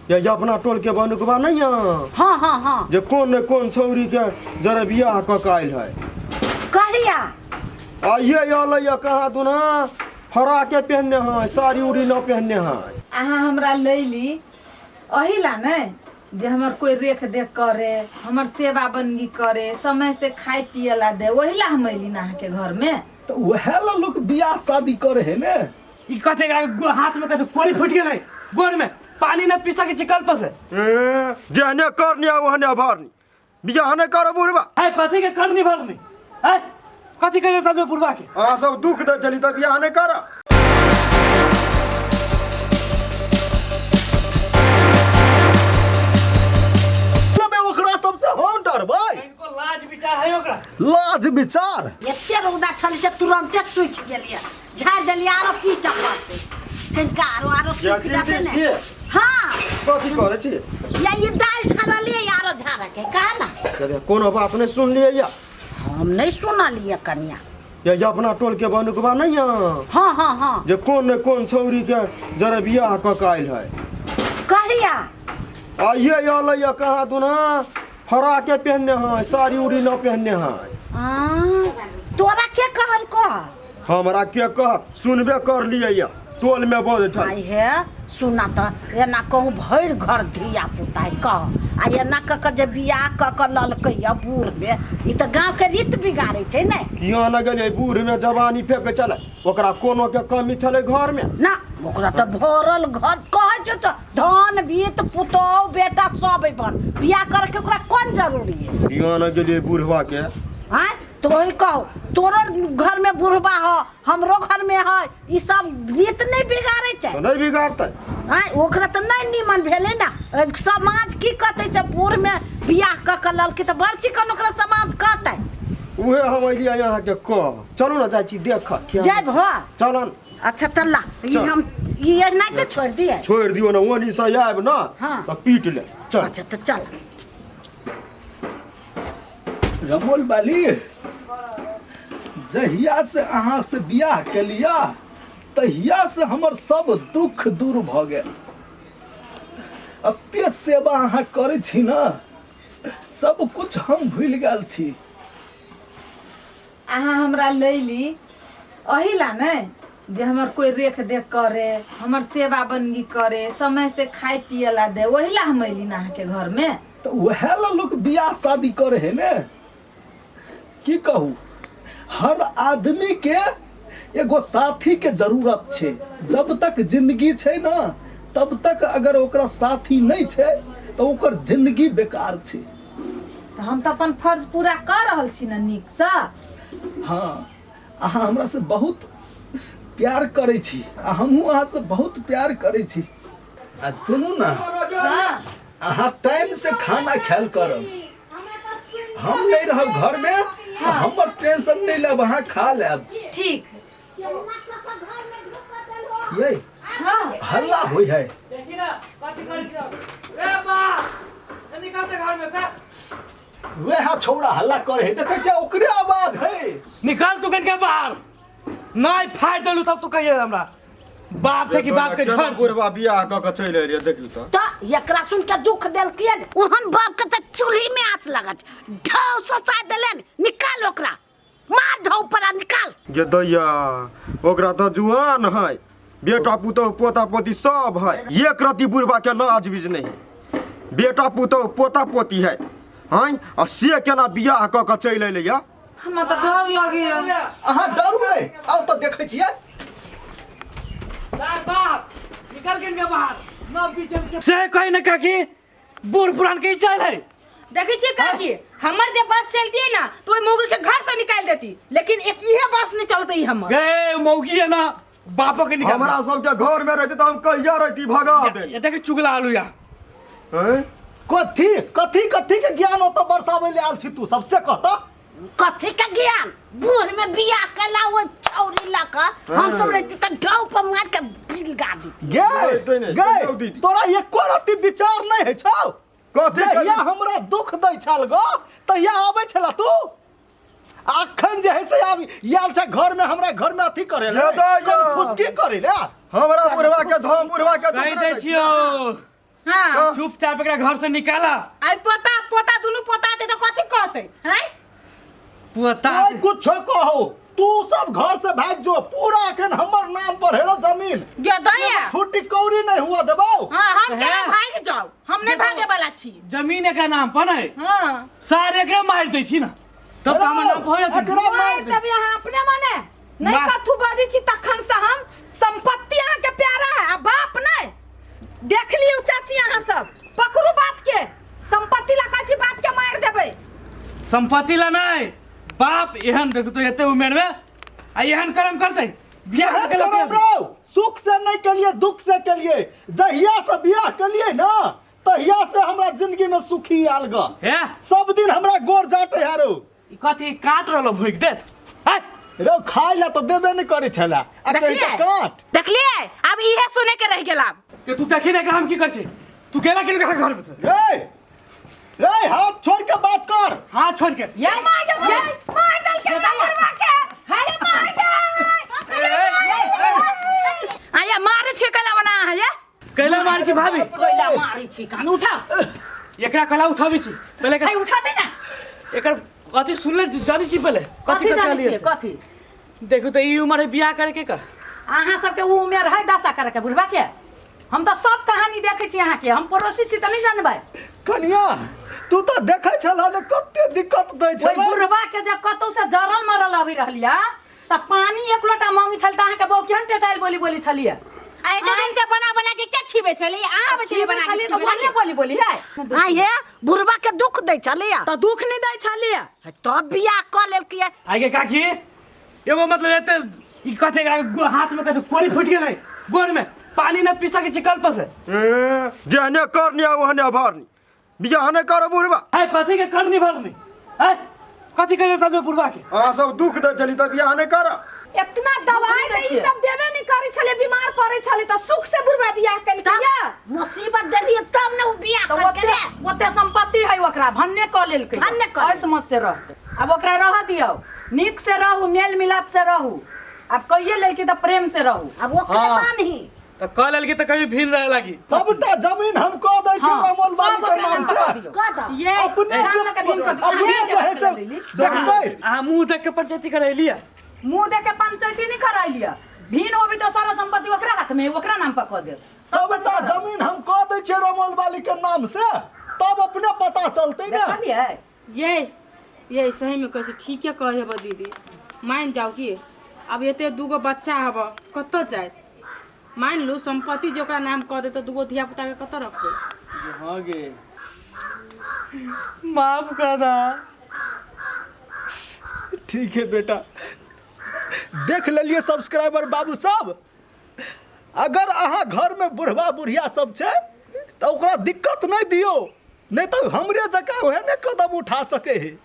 ये ये अपना टोल के बनुकबा नहीं है हाँ हाँ हाँ जे कोन ने कोन छौरी के जरा बियाह कऽ के आयल है। कहिया? आइए अलै ये कहाँ दुना फराके पहनने है, साड़ी उड़ी न पहनने है। अहाँ हमरा लैली अहिला ने जे हमर कोई रेख देख करे, हमर सेवा बंदगी करे, समय से खाए पिए ला दे, ओही ला हम अइली ना अहाँके घर में। तऽ उएह ला लोक बियाह शादी करे है ने। ई कथे एकरा हाथ में कथे कोरी फूट गेलै, गोर में पानी न पी सकै छी कल पर से। ए, जेहने करनी आ ओहने भरनी, बियाह नहि करब बुढ़बा। है कथी के करनी भरनी है, कथी करे तब बुढ़बा के? अहाँ सब दुख दे चली तऽ बियाह नहि करब। तबे ओकरा सबसे हम डरबै। इनको लाज विचार है ओकरा। लाज विचार? एते रौदा छल से तुरंते सूखि गेलियै, झाड़ि देलियै, आरो की टपकतै कनिका आरो आरो या सूखि जेतै दीदी ने। छियै? हाँ। कथी करै छी? या ई दालि झाड़लियै, आरो झाड़के कह ना। कहे, कोनो बात नहि सुनलियै या? हम नहि सुनलियै कनिया। या ये अपना टोल के बनुकबा नहीं है। हाँ हाँ हाँ। जे कोन ने कोन छौरी के जरा बियाह कऽ के आयल है। कहिया? आइए अलै ये कहाँ दुना फराके पहनने है, साड़ी उड़ी न पहनने है। आ, तोरा के कहल कह? हमरा के कहत, सुनबे कर लिए या टोल में बजै छल। आई हे सुना तऽ एना कहूँ भरि घर धिया पुता है कह, आ एना कऽ कऽ जे बियाह कऽ कऽ ललकै या बूढ़ में, ई तऽ गाँव के रीत बिगाड़ै छै ने। किया न गेलै बूढ़ में जवानी फेंक चले, ओकरा कोनो के कमी छलै घर में ना? ओकरा तऽ भरल घर कहै छै तऽ धन बीत पुतोह बेटा सब अपन, बियाह करके ओकरा कोन जरूरी है? किया न गेलियै बूढ़वा के? आँय तो वही कहो, तोरो घर में बुढ़बा हो, हमरो घर में है, ई सब रीत नहीं बिगाड़े छै। तो नहीं बिगाड़तै। आँय ओकरा तऽ नहीं नीमन भेलै ना। समाज की कहतै से बूढ़ में बियाह कऽ कऽ ललकै तऽ बड़ चिकन ओकरा समाज कहतै। उहे हम अलियै अहाँके कह, चलू ने जाइ छी देख। जायब हो? चल न। अच्छा तऽ ला ई चल। हम ई एनाहिते छोड़ि दियै? छोड़ि दियौ ने, ओनी से आयब ने हाँ। तऽ पीट ले। चल। अच्छा तऽ चल। रमोल बाली, जहिया से अहाँ से बियाह केलिया तहिया से हमर सब दुख दूर भऽ गेल। एते सेवा अहाँ करै छी ने, सब कुछ हम भूलि गेल छी। अहाँ हमरा लैली अहिला ने जे हमर कोई रेख देख करे, हमर सेवा बंदगी करे, समय से खाए पिए ला दे, ओही ला हम अइली ना अहाँके घर में। तऽ उएह ला लोक बियाह शादी करे है ने। की कहू, हर आदमी के एगो साथी के जरूरत छै। जब तक जिंदगी छै ना तब तक अगर ओकरा साथी नहीं छै तऽ ओकर जिंदगी बेकार छै। तऽ हम तऽ अपन फर्ज पूरा कऽ रहल छी ने नीकसँ। हाँ, अहाँ हमरा से बहुत प्यार करै छी आ हमहूँ अहाँ से बहुत प्यार करै छी। आ सुनू ना, हाँ। अहाँ टाइम से खाना खायल करब। हम नहीं रहब घर में तो हमर टेंशन नहीं लेब, अहाँ खा लेब। ठीक। ये हाँ। हल्ला होई है। देखी ना कथी करै छी रे बा, निकल से घर में से। वएह छौड़ा हल्ला करे है, देखै छियै ओकरे आवाज है। निकल तू कनिका बाहर, नहीं फाड़ देलू तब तू कहिए हमरा बाप छै कि बाप के केना घर छै। बुढ़बा बियाह कऽ के चलि एलियै देखियौ तऽ। तऽ एकरा सुन के दुख देलकियै ने, ओहन बाप के तऽ चूल्ही में आँच लगत, ढौ ससा देलन, निकाल ओकरा, मार ढौ पर आ निकाल। गे दैया, ओकरा तऽ जुआन है, बेटा पुतोह पोता पोती सब है, एक रति बुढ़बा के लाज बीज नहीं है, बेटा पुतोह पोता पोती है हैं, आ से केना बियाह कऽ के चलि एलै या? हमरा तऽ डर लगैया। अहाँ डरू नहीं, आउ तऽ देखै छियै। बाप निकल के इनके बाहर न बीच में से कही न काकी, बूढ़ पुरान के चल है। देखै छियै काकी, हमर जे बस चलती ना तो ओइ मौगी के घर से निकाल देती, लेकिन एक इहे बस नहीं चलते हमर। गे मौगी है ना बापो के निकाल। हमरा सबके घर में रहती तऽ हम कहिया रहती भगा दे। ये देख चुगला आलू या। हैं? कथी कथी कथी के ज्ञान ओतऽ बरसाबै ले आयल छी तू सबसे कहता? कथी के ज्ञान? बूढ़ में बियाह केला ओ छौरी लऽ कऽ हम सब रहती तऽ ढौ पर मार के बिलगा देती। गे नहीं, नहीं, गे नहीं, दीदी। तोरा एको रत्ती विचार नहीं है छौ? कथी जहिया करी? हमरा दुख दै छल गो तहिया आबै छला तू, अखन जे है से आब आयल छै घर में, हमरा घर में अथी करे ले, ये दैया। फुसकी करे ले। हमरा बुढ़वा के धम बुढ़वा के कहि दुख दै नहि छियौ। हाँ चुपचाप एकरा घर से निकाला। आई पोता पोता दुनू पोता आते तो कथी कहते हैं? पोता कोई कुछ कहो, तू सब घर से भाग जो, पूरा अखन हमर नाम पर हेरो जमीन। गदया फूटी कौड़ी नहीं हुआ देबौ। हाँ, हम केना हे। भाग जाओ, हम नहीं भागे वाला छी। जमीन एकरा नाम पर है। हाँ सारे एकरा मार दै छी ना, तब तऽ हमर नाम पर हो जेतै। एकरा मार मारि दे। देबै अहाँ अपने मने नहीं। कथू बजै छी तखन से हम संपत्ति अहाँ के प्यारा है आ बाप नहीं। देख लियौ चाची, अहाँ सब पकड़ू बात के, संपत्ति ला कहै छी बाप के मारि देबै। संपत्ति ला नहीं, बाप एहन देखू तो एते उमेर में आ एहन कर्म करतै बियाह मेहनत के करब रौ, सुख से नहीं केलिए दुख से केलिए। जहिया से बियाह केलिए ना तहिया से हमरा जिंदगी में सुखी आयल ग। हे सब दिन हमरा गोर जाटे हारो। ई कथी काट रहलो भुइक देत है? रौ खाय ला तो देबे नहीं करे छला आ कहै छै काट। देखलिए, अब इहे सुने के रह गेल आब। के तू देखी ना हम की कर छी, तू गेला के घर में से? रे रे हाथ छोड़ के बात कर। हाथ छोड़ के ये मार दे, मार दल के मरवा के हाय मार दे। आया मारे छी कला बना आया कैला मारे छी भाभी? कोइला मारे छी कान उठा। एकरा कला उठाबै छी पहिले। है उठा दे ना। एकर कथी सुनले जानी छी पहिले? कथी कथी जानै कहलियै छियै? कथी? देखू तो ई उम्र है बियाह करे के कर। अहाँ सबके उ उमेर है दशा करे के बुढ़बा के। हम तो सब कहानी देखै छी अहाँ के, हम पड़ोसी छी तऽ नहीं जानबै। कनिया तू तो देखै छला ने कते दिक्कत दै ओहि छला। बुढ़बा के जे कतौ से जरल मरल आबि रहलिया तऽ पानी एक लोटा मांगी छल तऽ अहाँके बहू केहन टेटाइल बोली बोली छलियै। आ एते दिन से बना बना के क्या खिबे छली? अहाँ आबै छली बना के छलियै तऽ खिबै ओहने बोली बोली है। आ हे बुढ़बा के दुख दै छलैया तऽ दुख नहि दै छलियै। तब बियाह कऽ लेलकै। आगे काकी एगो मतलब एते ई कथी एकरा हाथ में कथी कोरी फूटि गेलै, गोर में पानी न पी सकै छी कल पर से। ए, जेहने करनी आ ओहने भरनी, बियाह नहि करब बुढ़बा। है कथी के करनी भरनी है? कथी करे तब बुढ़बा के? अहाँ सब दुख दै छली तऽ बियाह नहि करब। इतना दवाई दै ई छियै। सब देबे नहीं करै छलै, बीमार पड़ै छलै तऽ सुख से बुढ़बा बियाह केलकै या मुसीबत देलियै तब ने उ बियाह तऽ करके ओते रे। ओते संपत्ति है ओकरा भन्ने कऽ लेलकै। भन्ने कऽ ऐस मत से रहतै। आब ओकरा रह दियौ, नीक से रहू, मेल मिलाप से रहू। आब कहिए लेलकै तऽ प्रेम से रहू। आब ओकरे हाँ। बान्ही तऽ कह लेलकै तऽ कभी भीड़ रहे लागी। सबटा जमीन हम कऽ दै छी हाँ, रमोल बाली सब के ओकरा नाम नाम पर कऽ से। दियौ। कऽ दऽ। ये अपने राम लऽ के भीन कऽ दियौ। अपने अहाँ जे है से देखबै। अहाँ मुँह देख के पंचायती करेलियै? मुँह देख के पंचायती नहीं कराइलियै। भीन होबी तऽ सारा संपत्ति ओकरा हाथ में, ओकरा नाम पर कऽ देब। सबटा जमीन हम कऽ दै छियै रमोल बाली के नाम से, तब अपने पता चलतै ने। देखलियै? ये सही में कहै छै, ठीके कहै हेबऽ दीदी, मान जाओ कि अब एते दूगो बच्चा हब कतऽ जायत? मान लू संपत्ति जे ओकरा नाम कऽ देतै, दूगो धिया पुता के कतऽ रखबै? हाँ गे माफ कर दा। ठीक है बेटा, देख लेलिए सब्सक्राइबर बाबू सब, अगर अहाँ घर में बुढ़वा बुढ़िया सब छै तऽ ओकरा दिक्कत नहीं दियौ, नहीं तऽ हमरे जकाँ ओहे ने कदम उठा सके है।